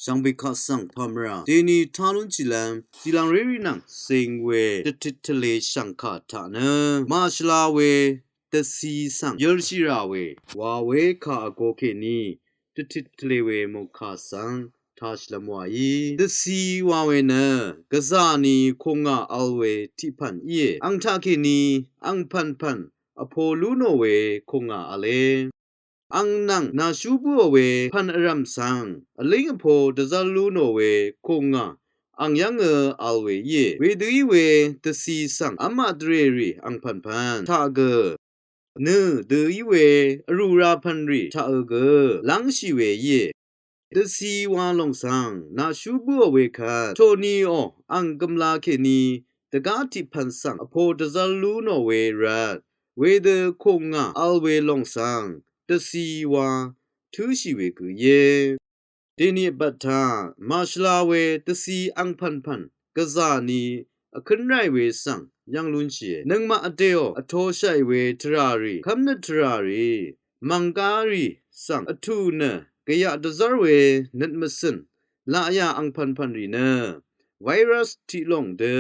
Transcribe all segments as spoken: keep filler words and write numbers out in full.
Shvngbè kaq svng pàmvrà dèni tá lúnshìlv́m zìlv̀ngré rì nvng zing we dvtit tvlē shv̀ngkà taq nø màshvla we dvci svng yølshì rà we wa we kà vgo kèní dvtit tvlē we mòngkà svng tāshìlv́m wàí. Dvci wa we nø gvzà ni kùngà vl we tiqpv̀n íe. Àng taqkèní àng pv̀npv̀n vpo lú nò we kùngà v̄le. Àng nvng nàshú bǿò we pv̀n vrv̀m svng vlíng vpo dvzv́r lú nò we kùngà àng yv́ngø vl we íe. Wedø í we dvci svng v́maq dvrèrì àng pv̀npv̀n taq gø nø dø í we vrù rà pv̀nrì taqø gø lv́ngshì we íe. Dvci wa lòng svng nàshú bǿò we kvt tòniò àng gø̀mla kèní dvgá tiqpv̀n svng vpo dvzv́r lú nò we rvt wedø kùngà vl we lòng svng dvci wa tǿshì we gø íe. Dèni vbat taq màshvla we dvci àng pv̀npv̀n gvzà ni vkǿn ráì we svng yv́ng lúnshìe. Nøngmaq vdèò vtōshàì we tvrà rì kv́mnøt tvrà rì mv̀nggá rì svng vtù nø gvyaq dvzv́r we nøt mvcø̀n laqyà àng pv̀npv̀n rì nø virus tiqlòng dø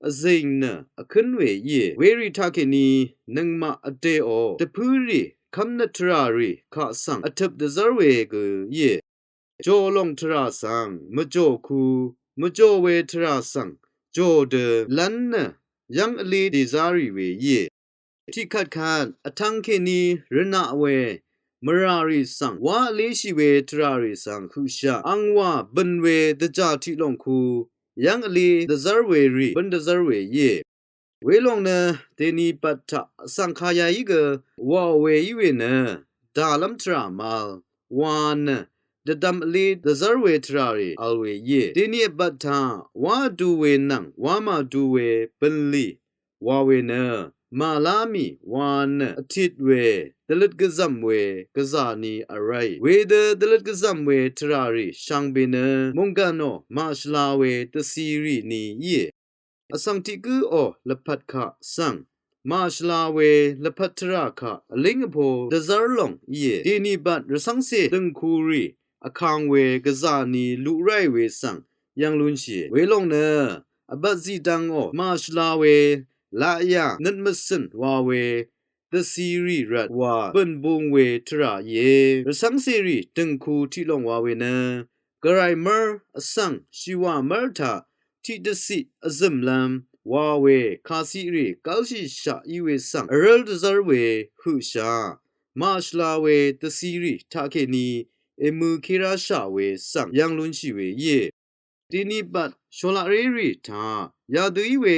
vzìng nø vkǿn we íe. Werì taqkèní nøngmaq vdèò dvpǿrì kv́mnøt tvrà rì kaq svng vtøp dvzv́r we gø íe. Jò lòng tvrà svng mvjòku, mvjò we tvrà svng jò dø lv́n nø yv́ng vlé dèzá rì we íe. Tiqkvtkvt vtv̄ng kèní rvnaq we mvrà rì svng wá vléshì we tvrà rì svng høqshaq àng wà bø̀n we dvjà tiqlòng ku yv́ng vlé dvzv́r we rì bǿn dvzv́r we íe. Welòng nø dèni vbat taq vsvng kayá í gø wàò we í we nø dàlv́m tvrà mvl wa nø dvdvm vlé dvzv́r we tvrà rì vl we íe. Dèni vbat taq wá vdu we nvng wá màdu we bø̀nlì wa we nø màlá mì wa nø vtit we dvløt gvzv̀m we gvzà ni vráì. Wedø dvløt gvzv̀m we tvrà rì shvngbe nø mònggànò màshvla we dvci rì ni íe. Vsvng tiq gǿò lvpat kaq svng màshvla we lvpat tvrà kaq vlíng vpo dvzv́r lòng íe. Dèni vbat rvcv́ngcè dø̀ngku rì vkang we gvzà ni luq ráì we svng yv́ng lúnshìe. Welòng nø vbat zìdvngò màshvla we laqyà nøt mvcø̀n wa we dvci rì rvt wà bø̀n bung we tvrà íe. Rvcv́ngcèrì dø̀ngku tiqlòng wa we nø gvray mv́r vsvng shìwà mv́r taq tiqdvciq vzø̀mlv́m wa we kàciqrì gv́lshìshaq í we svng vrǿl dvzv́r we høqshaq màshvla we dvci rì taqkèní èmø kéráshà we svng yv́ng lúnshì we íe. Dèní vbat shòlaqré rì taq yadø í we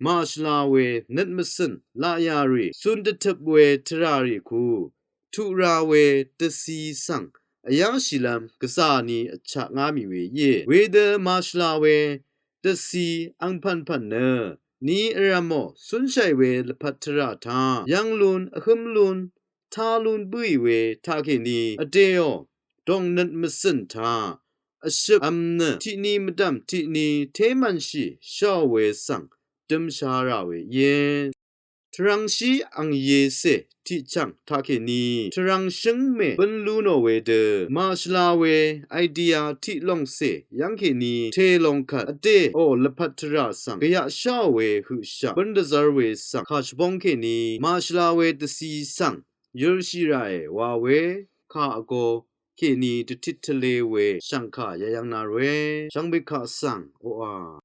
màshvla we nøt mvcø̀n laqyà rì cun dvtøp we tvrà rì ku tuq ra we dvci svng vyáshìlv́m gvzà ni vchaq ngá mì we íe. Wedø màshvla we dvci àng pv̀npv̀n nø ni vrv̀mò cúnshàì we lvpat tvrà taq yv́ng lún vhǿm lún tá lún bǿì we taqkèní vdèò dòng nøt mvcø̀n taq vshøp vm nø tiqni mvdv̀m tiqni té mv̀nshì sháò we svng dømsha rà we íe. Tvrv̄ngshí àng yecè tiqchv̀ng taqkèní tvrv̄ng shǿngmè bǿn lú nò wedø màshvla we idea tiqlòngcè yv́ngkèní tèlòng kvt vdèò lvpat tvrà svng gvyaq sháò we høqshaq bǿn dvzv́r we svng kà shvbóng kèní màshvla we dvci svng yølshì ràe wa we kà vgo kèní dvtit tvlē we shv̀ngkà yayv́ng nà ròe shvngbe kaq svng oqà